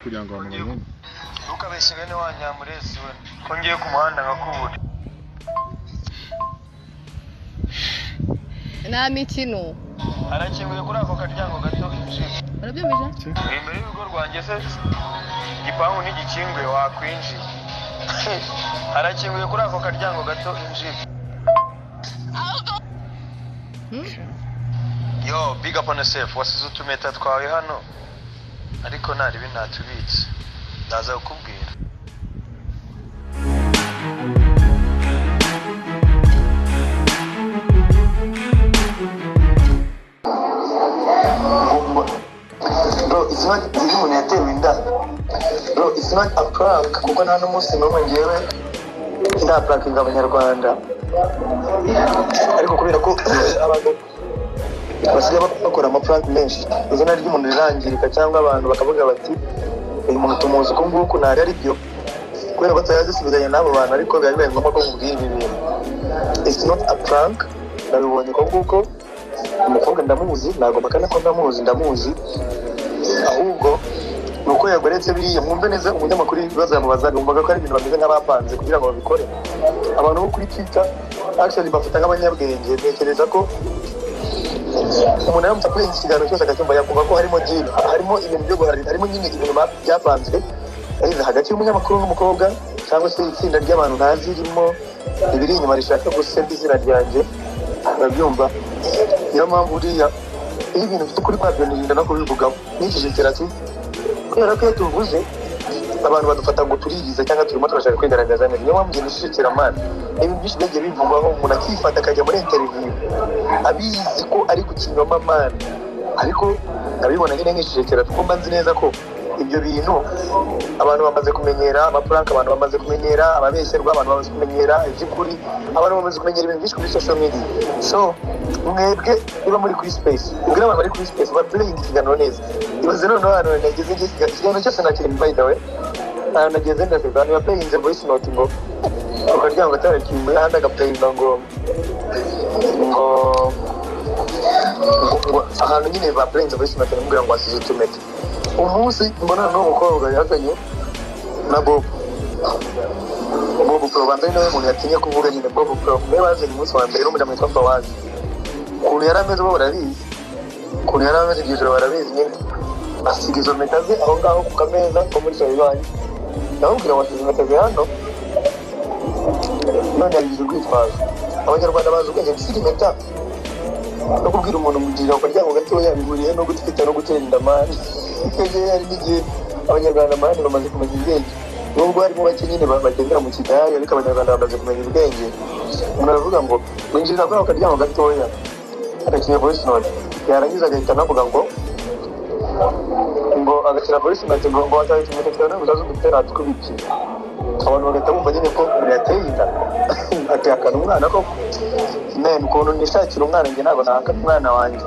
Kugira ngo abantu babibone. Ntukabeshye bene wa Nyamurezi we ko ngiye ku muhanda nkakubura. Nta mikino. Harakinguye kuri ako karyango gato injira. Urabyumvise? Imbere y'urugo rwanjye se igipangu ntigikinguye wakwinjiye. Harakinguye kuri ako karyango gato injira. Yo, big up on yourself. Wasize utumeta twawe hano ariko naribi ntatubitse, ndaza kukubwira. Bro, it's not iyo umuntu yatewe inda. Bro, it's not a prank kuko nta n'umunsi n'umwe ngewe ndaprankinga abanyarwanda, ariko kubera ko abantu basigaye bakora amaprank menshi, izina ry'umuntu rirangirika cyangwa abantu bakavuga bati uyu muntu tumuzi uku nguku, ntari ari byo kubera ko tutari dusubizanya n'abo bantu, ariko biba bibaye ngombwa ko mubwira ibi bintu. It's not a prank, ndabibonye uko nguko. Umukobwa ndamuzi, ntabwo mpakana ko ndamuzi, ndamuzi, ahubwo ni uko yagoretse biriya. Mwumve neza umunyamakuru ibibazo yamubazaga, wumvaga ko ari ibintu bameze nk'abapanze kugira ngo babikore. Abantu bo kuri Twitter actually bafata nk'abanyabwenge. Ntekereza ko umuntu aramutse akurenza ikiganiro cyose akacyumva, yakumva ko harimo deal, harimo ibintu byo guharira, harimo nyine ibintu byapanzwe either hagati y'umunyamakuru n'umukobwa cyangwa se itsinda ry'abantu ntazi ririmo ibiri inyuma rishaka gusebya izina ryanjye. Urabyumva? Niyo mpamvu uriya iyo ibintu bifite ukuri kwabyo nirinda no kubivugaho nicecekera tu, kubera ko iyo tuvuze abantu badufata ngo turiyigize cyangwa turimo turashaka kwigaragaza neza. Niyo mpamvu ngenda nicecekera man. Ibintu byinshi byagiye bivugwaho, umuntu akifata akajya muri interview abizi ko ari ku kinyoma man, ariko ndabibona nyine nkicecekera kuko mba nzi neza ko ibyo bintu abantu bamaze kumenyera amaprank, abantu bamaze kumenyera ababeshyerwa, abantu bamaze kumenyera iby'ukuri, abantu bamaze kumenyera ibintu byinshi kuri social media. So mwebwe niba muri kuri space, ubwira abantu bari kuri space baplaying ikiganiro neza. Ibaze noneho ahantu nageze ngiye ikiganiro cyose nakiri, by the way, ahantu nageze ndaseka, abantu baplayinze voice note ngo ukaryama atarakinguye, ahandi agaplayinga ngo ahantu nyine baplayinze voice note aramubwira ngo wasize utumete. Umunsi mbonana n'uwo mukobwa yazanye na Bob, Bob Pro, banza ari nawe muntu yatinye kuvuga nyine. Bob Pro niwe bazanye umunsi wa mbere n'umudamu witwa Fawazi. Ukuntu yari ameze bo barabizi, ukuntu yari ameze iryo joro barabizi nyine. Asiga izo mpeta ze aho ngaho ku kameza ko muri salo iwanjye, ndamubwira ngo asize impeta ze hano, none yabigize urwitwazo. Abanyarwanda bazi ubwenge, gusiga impeta no kubwira umuntu mugirira ukaryango gatoya bihuriye no gutwita no gutera inda man. Icyo gihe hari n'igihe abanyarwanda man bamaze kumenya ubwenge, nubwo harimo bake nyine bagendera mu kigare, ariko abanyarwanda bamaze kumenya ubwenge. Umuntu aravuga ngo winjirira kuri ako karyango gatoya, agakina voice note, yarangiza agahita anavuga ngo agakina voice note ngo wataye ikimenyetso cyawe ntabwo utazi udutera tw'ibiki. Abantu bagahita bumva nyine ko umuntu yateye inda atihakana umwana koko. Man, ukuntu nishakira umwana njye ntabwo nahakana umwana wanjye.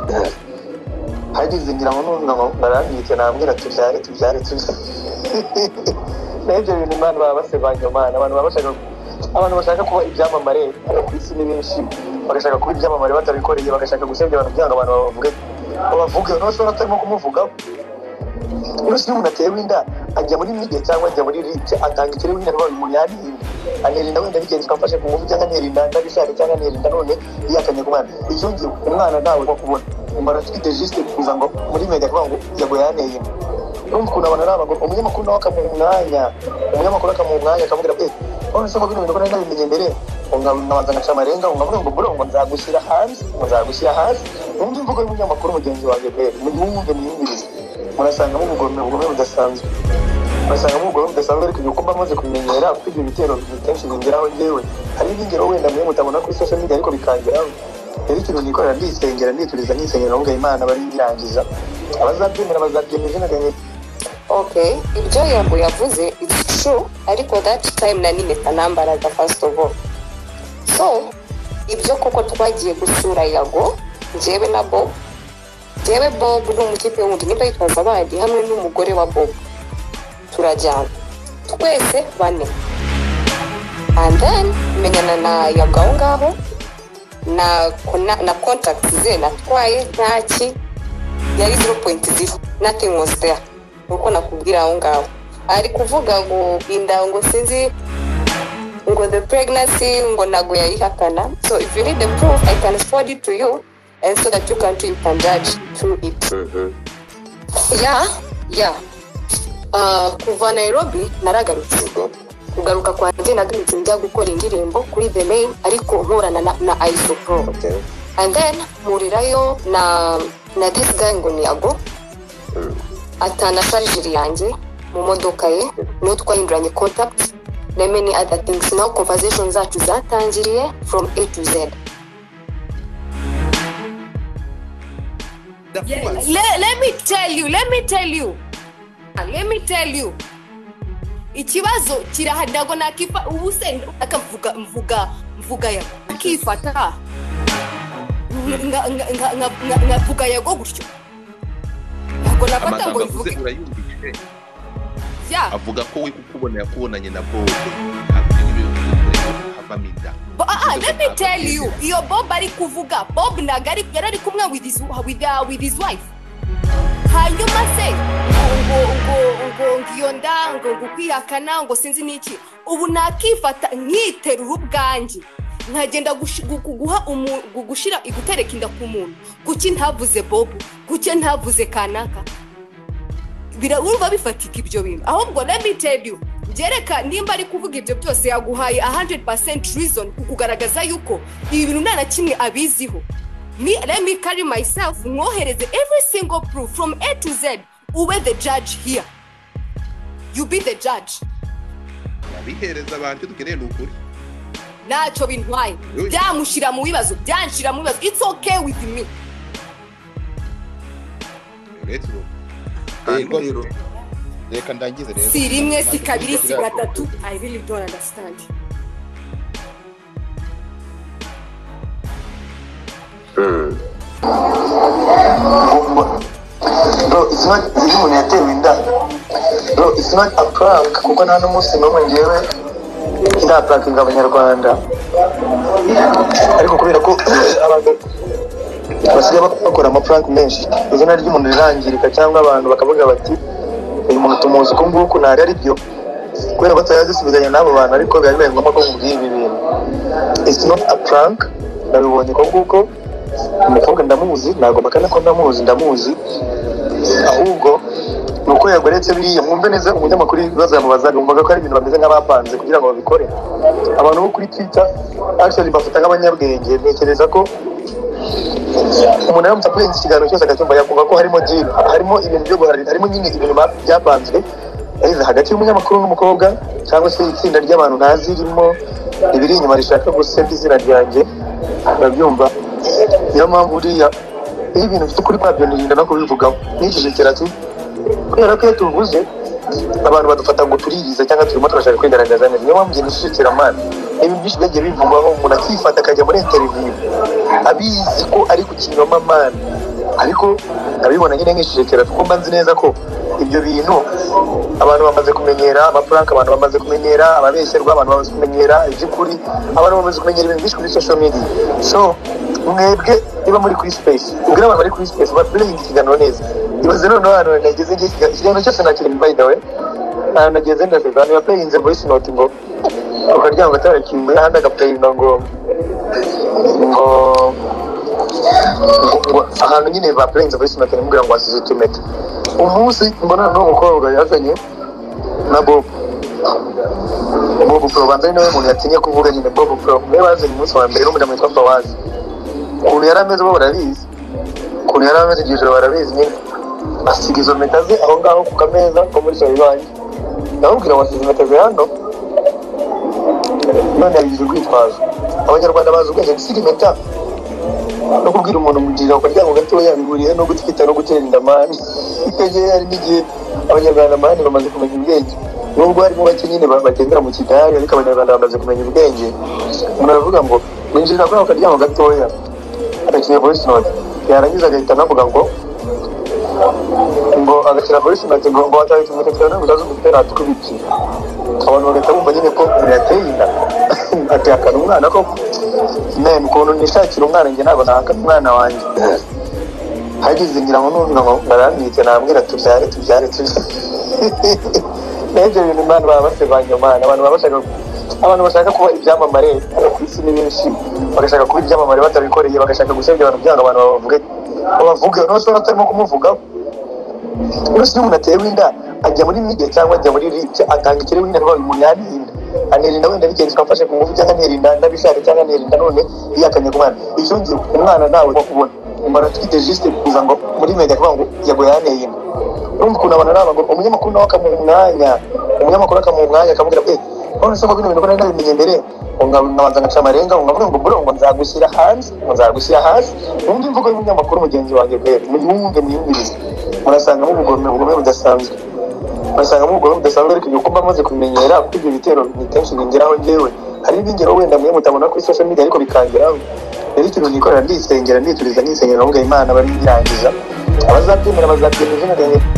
Hagize ngira ngo numva ngo baranyitse, nambwira tubyare tubyare tubyare. Naho ibyo bintu Imana baba basebanya Imana, abantu baba bashaka, abantu bashaka kuba ibyamamare hano ku isi ni benshi, bagashaka kuba ibyamamare batabikoreye, bagashaka gusebya abantu kugira ngo abantu babavuge, babavuge. Noneho ushobora atarimo kumuvugaho. Umunsi iyo umuntu atewe inda ajya muri media cyangwa ajya muri RIB, atanga ikirego nyine akavuga umuntu yanirinda, anirinda wenda bigenze ukamfashe ku ngufu, cyangwa anirinda ndabishaka, cyangwa anirinda none yihakanye ku mwana. Icyo gihe umwana ntawe wo kubona, umara atwite juste kuza ngo muri media akavuga ngo yago yanteye inda. Urumva ukuntu abantu ari abagore. Umunyamakuru nawe akamuha umwanya, umunyamakuru akamuha umwanya akamubwira none se ko bino bintu ko nari nabimenye mbere, ngo nkabanza ngaca amarenga, ngo nkavuga ngo bro ngo nzagushyira hanze, ngo nzagushyira hanze. Wumve imvugo y'umunyamakuru mugenzi wanjye kweri, mwumve mwiyumvirize, murasangamo ubugome, ubugome budasanzwe, murasangamo ubugome budasanzwe. Ariko ibyo mba maze kubimenyera, kuko ibyo bitero kenshi bingeraho njyewe, hari n'ingero wenda mwe mutabona kuri social media ariko bikangeraho. Rero ikintu nikorera ndisengera, ndituriza, nkisengera, ndavuga Imana bari ngirangiza, abazabyemera bazabyemera izina ryanjye. Okay, ibyo Yago yavuze it's true, ariko that time nari impeta nambaraga first of all. So ibyo koko twagiye gusura Yago njyewe na Bob, njyewe Bob ni umukipe wundi niba yitwa Zabadi hamwe n'umugore wa Bob, turajyana twese bane, and then menyana na Yago aho ngaho na contact ze natwaye ntaki, yari 0.0, nothing was there. Uko nakubwira aho ngaho ari kuvuga ngo inda, ngo sinzi, ngo the pregnancy, ngo ntago yayihakana. So if you need the proof, I can forward it to you and so that you can judge through it. Yeah, kuva Nairobi naragarutse. Kugaruka kwanjye, nagarutse njya gukora indirimbo kuri The Main, ariko nkorana na Isopro. And then mpurirayo na this guy ngo ni Yago, atana charger yanjye mu modoka ye, niho twahinduranye contact na many other things. Naho conversation zacu zatangiriye from A to Z. Let me tell you, let me tell you, let me tell you, ikibazo kirahari. Ntabwo nakifa ubu se akavuga mvuga Yago, akifata nkavuga Yago gutyo, ntabwo nafata Amagambo ngo avuze bivuge. Urayumvise? Ya. Avuga ko we kukubona yakubonanye na Bob, ntabwo ibyo bintu havamo inda. Let me tell you, iyo Bob ari kuvuga, Bob ntabwo ari yari ari kumwe with his wife. Hanyuma se ngo iyo nda, ngo kwihakana, ngo sinzi n'iki. Ubu nakifata nkiterura ubwanjye nkagenda guha gushira gutereka inda ku muntu? Kuki ntavuze Bob? Kuki ntavuze kanaka? Urumva bifatika ibyo bintu? Ahubwo let me tell you, byereka nimba ari kuvuga ibyo byose, yaguhaye 100% reason kukugaragaza yuko ibi bintu nta na kimwe abiziho. Let me carry myself, mwohereze every single proof from A to Z. Ube the judge here, you be the judge. Abihereza abantu, icyo dukeneye ni ukuri. Ntacyo bintwaye. Byamushyira mu bibazo, byanshyira mu bibazo, it's okay with me. Rero Yego rero, reka ndangize rero. Si rimwe, si kabiri, si gatatu. I really don't understand. Bro, it's not iyo umuntu yatewe inda, bro, it's not a prank, kuko nta n'umunsi n'umwe ngewe ndaprankinga Abanyarwanda. Ariko kubera ko abantu basigaye bakora amaprank menshi, izina ry'umuntu rirangirika cyangwa abantu bakavuga bati: "Uyu muntu tumuzi uku nguku." Ntabwo ari byo, kubera ko tutazisubizanya n'abo bantu, ariko biba bibaye ngombwa ko mubwiye ibi bintu. It's not a prank. Nabibonye ko nguko umukobwa ndamuzi, ntabwo mpakana ko ndamuzi, ndamuzi. Ahubwo ni uko yagoretse biriya. Mwumve neza, umunyamakuru ibibazo yamubazaga, wumvaga ko ari ibintu bameze nk'abapanze kugira ngo babikore. Abantu bo kuri Twitter actually bafata nk'abanyabwenge. Ntekereza ko umuntu aramutse akurenza ikiganiro cyose akacyumva, yakumva ko harimo deal, harimo ibintu byo guharira, harimo nyine ibintu byapanzwe either hagati y'umunyamakuru n'umukobwa, cyangwa se itsinda ry'abantu ntazi ririmo ibiri inyuma rishaka gusebya izina ryanjye. Urabyumva? Niyo mpamvu uriya iyo ibintu bifite ukuri kwabyo nirinda no kubivugaho, nicecekera tu, kubera ko iyo tuvuze abantu badufata ngo tuririza cyangwa turimo turashaka kwigaragaza neza. Niyo mpamvu ngenda nicecekera, man. Ibintu byinshi byagiye bivugwaho, umuntu akifata akajya muri interview abizi ko ari ku kinyoma, man, ariko ndabibona nyine nkicecekera, kuko mba nzi neza ko ibyo bintu abantu bamaze kumenyera amaprank, abantu bamaze kumenyera ababeshyerwa, abantu bamaze kumenyera iby'ukuri, abantu bamaze kumenyera ibintu byinshi kuri social media. So mwebwe niba muri kuri space, ubwira abantu bari kuri space baplaying ikiganiro neza. Ibaze noneho ahantu nageze ngiye, ikiganiro cyose nakiri, by the way, ahantu nageze ndaseka. Abantu baplayinze voice note ngo ukaryama gatarakinguye, ahandi agaplayinga ngo ahantu nyine baplayinze voice note nimubwira ngo wasize utumeta. Umunsi mbona n'uwo mukobwa yazanye na Bob, Bob Pro, banza ari nawe muntu yatinye kuvuga nyine. Bob Pro niwe bazanye umunsi wa mbere n'umudamu witwa Fawazi. Ukuntu yari ameze bo barabizi, ukuntu yari ameze iryo joro barabizi nyine. Asiga izo mpeta ze aho ngaho ku kameza ko muri salon iwanjye. Ndamubwira ngo wasize impeta ze hano, none yabigize urwitwazo. Abanyarwanda bazi ubwenge. Gusiga impeta no kubwira umuntu mugirira ukaryama gatoya bihuriye no gutwita no gutera inda, man? Icyo gihe hari n'igihe Abanyarwanda, man, bamaze kumenya ubwenge, nubwo harimo bake nyine bagendera mu kigare, ariko Abanyarwanda bamaze kumenya ubwenge. Umuntu aravuga ngo winjirira kuri ako karyamo gatoya, agakina voice note, yarangiza agahita anavuga ngo agashyira voice note ngo wataye utumeta twawe ntabwo utazi umupira atukubiki. Abantu bagahita bumva nyine ko umuntu yateye inda, atihakana umwana koko. Man, ukuntu nishakira umwana, njye ntabwo nahakana umwana wanjye. Hagize ngira ngo none ngo barantwite, nabwira tubyare tubyare tubyare. N'ibyo bintu Imana baba basebanya Imana, abantu baba bashaka, abantu bashaka kuba ibyamamare hano ku isi ni benshi, bagashaka kuba ibyamamare batabikoreye, bagashaka gusebya abantu kugira ngo abantu babavuge babavuge. None se batarimo kumuvugaho? Uretse iyo umuntu atewe inda ajya muri media cyangwa ajya muri RIB, atanga ikirego nyine akavuga umuntu yanirinda, anirinda wenda bigenze amfashe ku ngufu, cyangwa anirinda ndabishaka, cyangwa anirinda none yiyakanye ku mwana. Icyo ngiye umwana nawe wo kubona umuntu atwite juste kuza ngo muri media akavuga ngo Yago yanteye inda. Urumva ukuntu abantu ari abagore. Umunyamakuru nawe akamuha umwanya, umunyamakuru akamuha umwanya akamubwira none se ngo bino bintu ko nari nabimenye mbere, ngo nkabanza ngaca amarenga, ngo nkavuga ngo bro, ngo nzagushyira hanze, ngo nzagushyira hasi. Wumve imvugo y'umunyamakuru mugenzi wanjye kweri, muyumve muyumvirize, murasangamo ubugome, ubugome budasanzwe, murasangamo ubugome budasanzwe. Ariko ibyo kuba maze kubimenyera, kuko ibyo bitero ni kenshi bingeraho njyewe, hari ibingeraho wenda mwe mutabona kuri social media ariko bikangeraho. Rero ikintu nikorera, ndisengera, ndituriza, nisengera, ndavuga Imana bari birangiza, abazabyemera bazabyemera izina ryanjye.